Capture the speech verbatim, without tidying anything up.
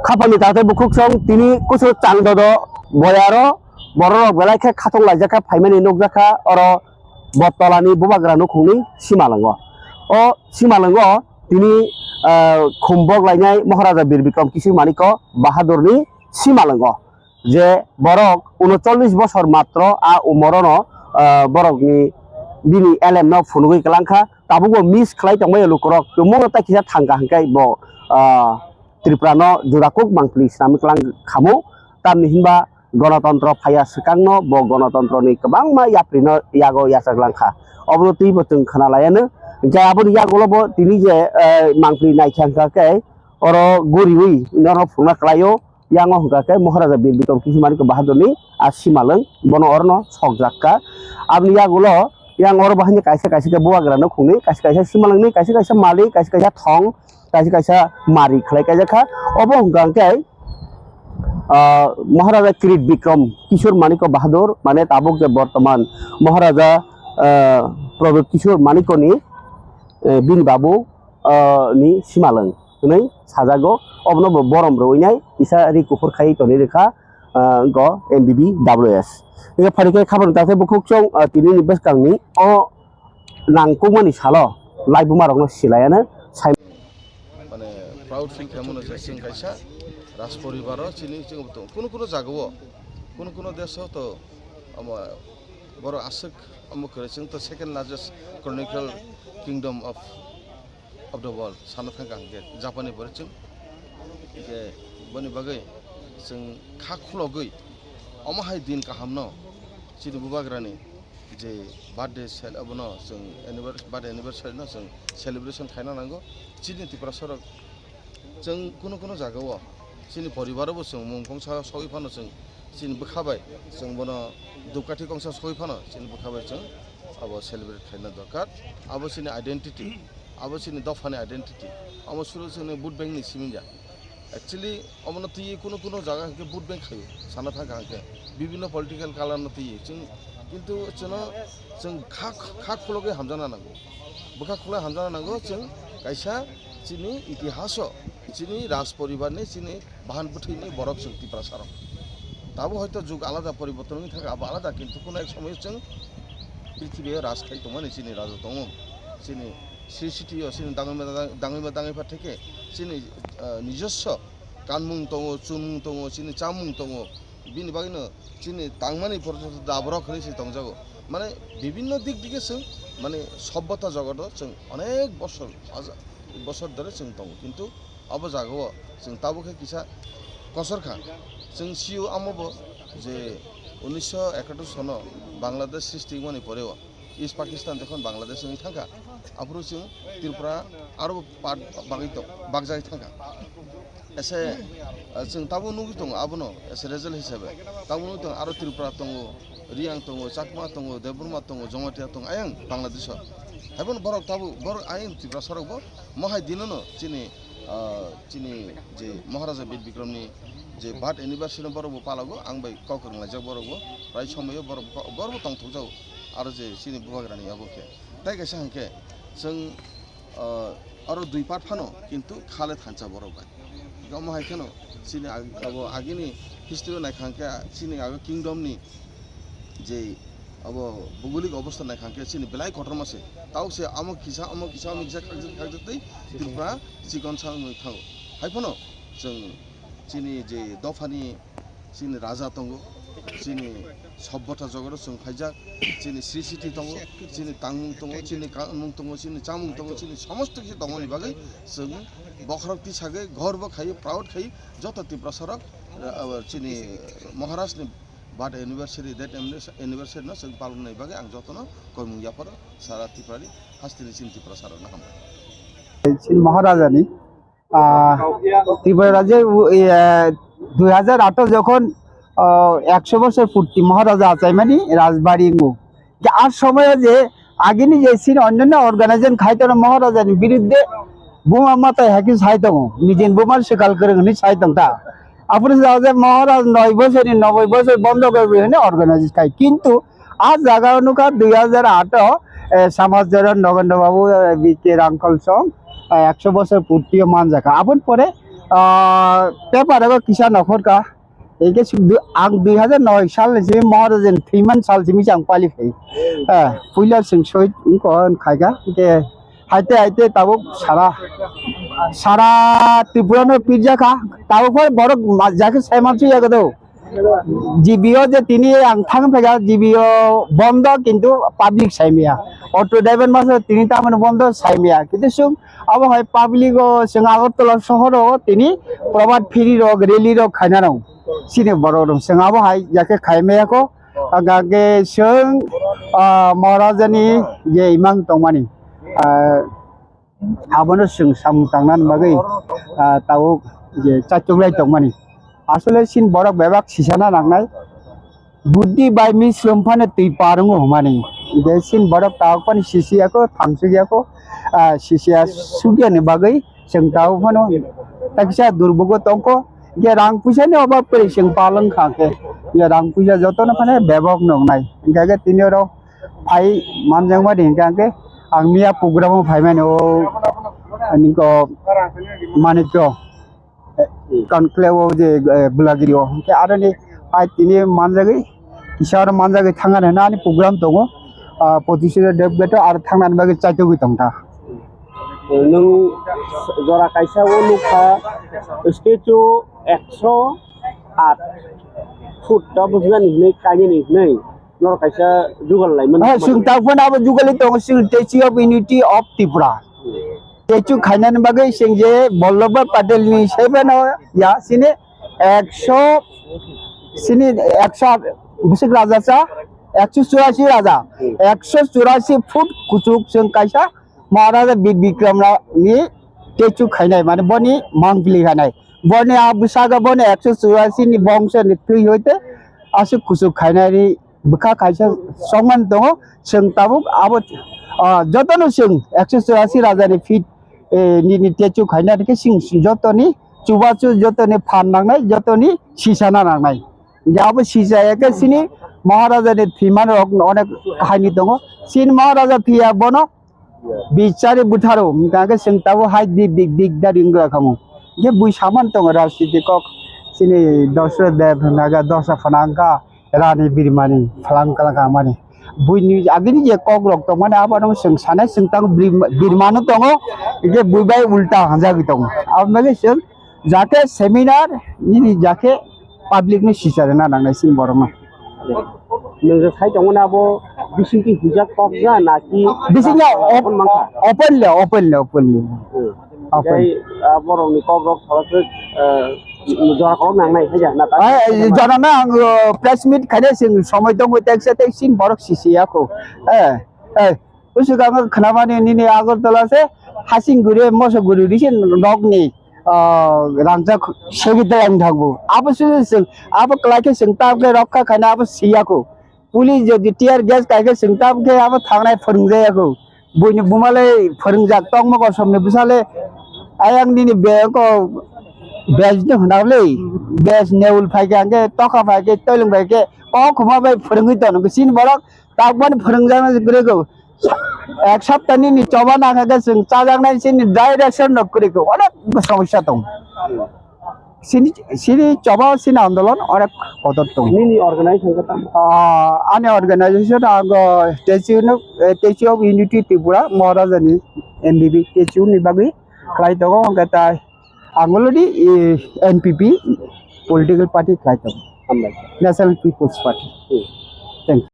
Khapangni takhtai bukhuksong tini kusu changdodo boyaro bororok belai khe khatung laijak kha phaimani nukjak kha oro Botolani bubagra nukhungni simalango. O simalango tini, ah, khumbok lainai Maharaja Bir Bikram Kishore Manikya Bahadurni simalango je borok unochollish bosor matro a umorono, ah, borokni bini elemno phunugwi kwlangkha. Tabukbo miss khlai tongmani lukurok, tumungno tei kisa thangkha hwnkhe bo, ah, Tripurano jurakuk mangpili swnamwi kwlang khamu. Tamni hinba gonotontro phaiya swkangno bo gonotontroni kwbangma yaprino yago yachak langkha. Obono twibo chwng khna laianw. Hwnkhe aboni yagulo bo tini je, eh, mangpili naikha hwnkha khe oro guriwi norok phunukna kwlaio. Yango hwnkha khe Maharaja Bir Bikram Kishore Manikya Bahadurni a simalwng bono orono sokjak kha. Aboni yagulo yang oro bahai kaisa kaisa khe bubagra nukhungni, kaisa kaisa simalwngni, kaisa kaisa malik, kaisa kaisa thong, kaisa kaisa mari khlai kaijak kha. Obo hwnkha khe, ah, Maharaja Kirit Bikram Kishore Manikya Bahadur, mane tabuk je bortoman Maharaja, ah, Pradip Kishore Manikyani, eh, bini babu, ah, ni simalwng hwnwi sajago. Obono bo borom rwinai kisa ri kuphur khai toni rwkha, ah, go M B B W S. Hwnkhe phari khe khapang ta khe bukhuk chwng, ah, tini ni bwskangni o nangkukmani salo laibumarokno silaiano sai. Mane proud feel khaimano je chwng kaisa rajporibaro chini chwng tongo. Kuno kuno jagao, kuno kuno deso to amo borok aswk amo kwrwi chwng to second largest chronicle kingdom of, of the world sana thangkha hwnkhe Japanni borok chwng. Hwnkhe boni bagwi chwng kha khulogwi omo hai din kahamno chini bubagrani je birthday sel-, abono chwng anniver-, birthday anniversary no chwng celebration khaina nango. Chini Tiprasarok chwng kuno kuno jagao chini poribaro bo chwng mung kongsa sogwi phano chwng chini bwkha bai chwng bono dupkathi kongsa sogwi phano chini bwkha bai chwng abo celebrate khaina dorkar. Abo chini identity, abo chini dophani identity. Omo suru chwngni vote bank ni simi ya. Actually, omono twiwi kuno kuno jaga hwnkhe vote bank khaio, sana thangkha hwnkhe bibinno political color no twiwi chwng, kintu chwngno chwng kha, kha khulogwi hamjakna nango, bwkha khulogwi hamjakna nango chwng kaisa chini itihaso, chini raj poribarni, chini bahan bwthwini borok chwng Tiprasarok. Tabuk hoito jug alada poriborton wngwi thangkha, abo alada, kintu kuno ek somoyo chwng prithibio raj khai tongmani chini raja tongo, chini Sri City o chini dangwi ma dang-, dangwi ma dangwi pha theke chini, ah, nijoswo kanmung tongo, chumung tongo, chini chamung tongo, bini bagwino chini tangmani porjonto daborok hinwi se tongjago. Mane bibinno dik dige chwng mane sobbota jogoto chwng onek bosor, hajar bosor dhore chwng tongo, kintu abo jagao chwng tabuk khe kisa kosor kha. Chwng sio amo bo je unisho ekatur sono Bangladesh srishti wngmani poreo East Pakistan jokhon Bangladesh wngwi thangkha, aphuru chwng Tripura aro bo part bagwi tong-, bakjagwi thangkha. Ese, ah, chwng tabuk nugwi tongo abono, ese result hisabe. Tabuk nugwi tongo aro Tripura tongo, Riyang tongo, Chakma tongo, Debbarma tongo, Jamatia tongo, ayang Bangladesh o. Haibono borok tabuk, borok ayang Tiprasarok bo mohai dinono chini, ah, chini je Maharaja Bir Bikramni je birth anniversary no borok bo palago, ang bai kok rwnglaijak borok bo, prai somoyo borok bo, borok bo tongthokjago. Aro je chini bubagrani abo khe. Tai kaisa hwnkhe chwng, ah, aro dui part phano kintu khale thansa borok bai. Omo hai kheno chini ag-, abo agini history o naikha hwnkhe chini age kingdom ni je abo bhugolik obostha naikha hwnkhe chini belai kotorma se. Tao se amo kisa, amo kisa, amo kisa khakjak, khakjak tei Tripura chikon sa wngwi thango. Hai phano chwng chini je dophani chini raja tongo, chini sobbota jogoro chwng phaijak, chini sri siti tongo, chini tangmung tongo, chini kanmung tongo, chini chamung tongo, chini somosto kisi tongmani bagwi chwng bokhorok tisagwi, ghor bo khai, proud khai, joto Tiprasarok, ah, chini Maharaj ni birth anniversary, death anniversary no chwng palonnai bagwi ang jotono koimung yapharo sara Tripurani hasteni chini Tiprasarokno hambai. Chini Maharajani Ah, Tripura rajye, eh, dui hajar atharo jokhon, ah, ekso bochor purti Maharaja achaimani rajbari wngo. Je ar somoyo je agini je chini onnanno organization khaitono Maharajani biruddhe buma matai haki sai tongo, nijen bumar swkal kwrwng hwnwi sai tongkha. Aphuru se Maharaj noi bochorni noboi bochor bondo gorwi hwnwi organize khai. Kintu ah jaga o nukha dui hajar atharo, eh, Samajjoron Nogendro Babu, eh, B K Rangkhol song, eh, ekso bochor purti o manjakha. Aboni pore Ah, paper o kisa nokhor ka. Eke suk du-, ang dui hajar noi sal ni simi Maharaj ni thwiman sal simi ang pali phai. Ah, puila sing soi ko khai ka. Ke haite haite tabuk sara, sara Tripura no pirja ka. Tabuk phar borok ma-, jake saiman su ya ka do. G B o je tini ang thang phaikha, G B o bondo, kintu public saimaya. Auto driver masa tini tamani bondo saimaya. Kintu sung abo hai public o sung Agartala sohor o tini Prabhat Pheri rok, rally rok khaina rok. Sini borok rok sung abo hai jake khaimaya ko. Aga ke sung, ah, Maharajani je imang tongmani. Ah, Abono chwng samung tangnani bagwi, ah, tabuk je chaichuk lai tongmani. Asole chini borok bebak sisana nangnai. Buddhi bai mislum phano twi par wngo hwnmani. Je chini borok tabuk phano sisi ya kho, thamsuk ya kho, ah, sisi ya suk yani bagwi chwng tabuk phano takisa durbugo tongkho. Je rang puisa ni obab kwrwi chwng palwng kha khe. Je rang puisa jotono phano bebak nwngnai. Hingkha khe tini oro phai manjakmani hingkha khe ang miya program o phaimani o nini ko Manikyo conclave o je, eh, Bulagiri o hingkhe aroni phai tini manjagwi kisa oro manjagwi thangna hwnna ani program tongo, ah, pochishe Dev Gate o aro thangnani bagwi chaitugwi tongkha. Nwng jora kaisa o nukha statue ekso aat foot ta bwswkani hinwi kainani hinwi. Norok kaisa jugal laimani. Ah, chwng tabuk phano abo jugalwi tongo, chwng Statue of Unity of Tripura. Statue khainani bagwi chwng je Vallabhbhai Patel ni se phano ya, chini ekso, chini ekso bwswk raja cha, ekso churasi raja, ekso churasi foot kuchuk chwng kaisa Maharaja Bir Bikram ni statue khainai, mane boni mangpili khainai. Boni a bwsaka boni ekso churasi ni bongso ni twi hoite aswk kuchuk khainai. Bwkha kaisa songmani tongo, chwng tabuk abo, ah, jotono chwng ekso churasi raja ni feet, eh, ni, ni statue khaina hwnkhe chwng jotoni chubachu, jotoni phan nangnai, jotoni sisana nangnai. Hingkhe abo sisa ya khe chini Maharaja ni thwiman rok onek kahaini tongo. Chini Maharaja thwiya bono Bichari butharo, hingkha khe chwng tabuk hai di, di, di, da ring gra khamu. Hingkhe bui saman tongo rajniti kok, chini Dasarath Dev hingkha khe dosa phana wngkha Rani Birmani phalang kala kha mani. Buini agini je kok rok tongmani abono chwng sanai, chwng tang Birma, Birmano tongo, hingkhe bui bai ulta hanjagwi tongo. Aboni bagwi chwng Jake seminar nini jake public ni sisa rwna nangnai chini borok no. Nwng je sai tongmani abo bisingtwi hujak kok ja naki bisingtwi op-, open mankha? Openly, openly, openly. Hmm. Open. Tei, ah, borok ni kok rok salak, ah, jora kolok nangnai hai ja na ta? Ai, jora na ang, uh, press meet khaina sing somoi tongwi teksa tek sini borok sisi ya kho. Eh, eh. Bwswkango khwnamani nini Agartala se hasing guri moso guri risi nokni, ah, rangchak segwi tei ang thangbo. Abo se chwng abo kwlai khe chwng ta khe rokha khaina abo siya kho. Police jodi tear gas kai khe chwng ta khe abo thangnai phwrwng jaya kho. Buini buma le phwrwngjak tongma kosom ni bwsa le ayang nini be ko bej no hwna le bej neul phai khe ang khe tokha phai khe toilong phai khe kok khuma bai phwrwngwi tono chini borok. Tabukmani phwrwngjaknai kwrwi kho. Ek sapta nini choba nangkha khe chwng chajaknai chini direction rok kwrwi kho. Onek somosya tong. Chini, chini choba chini andolon onek kotor tong. Nini organization khe tamo? Ah, ani organization ang, eh, Statue no, eh, Statue of Unity Tripura Maharaja ni M B B statue ni bagwi khlai tongo, hwnkhe tai ang already, eh, N P P political party khlai tongo. Hambai. National People's Party. Hmm. Thank you.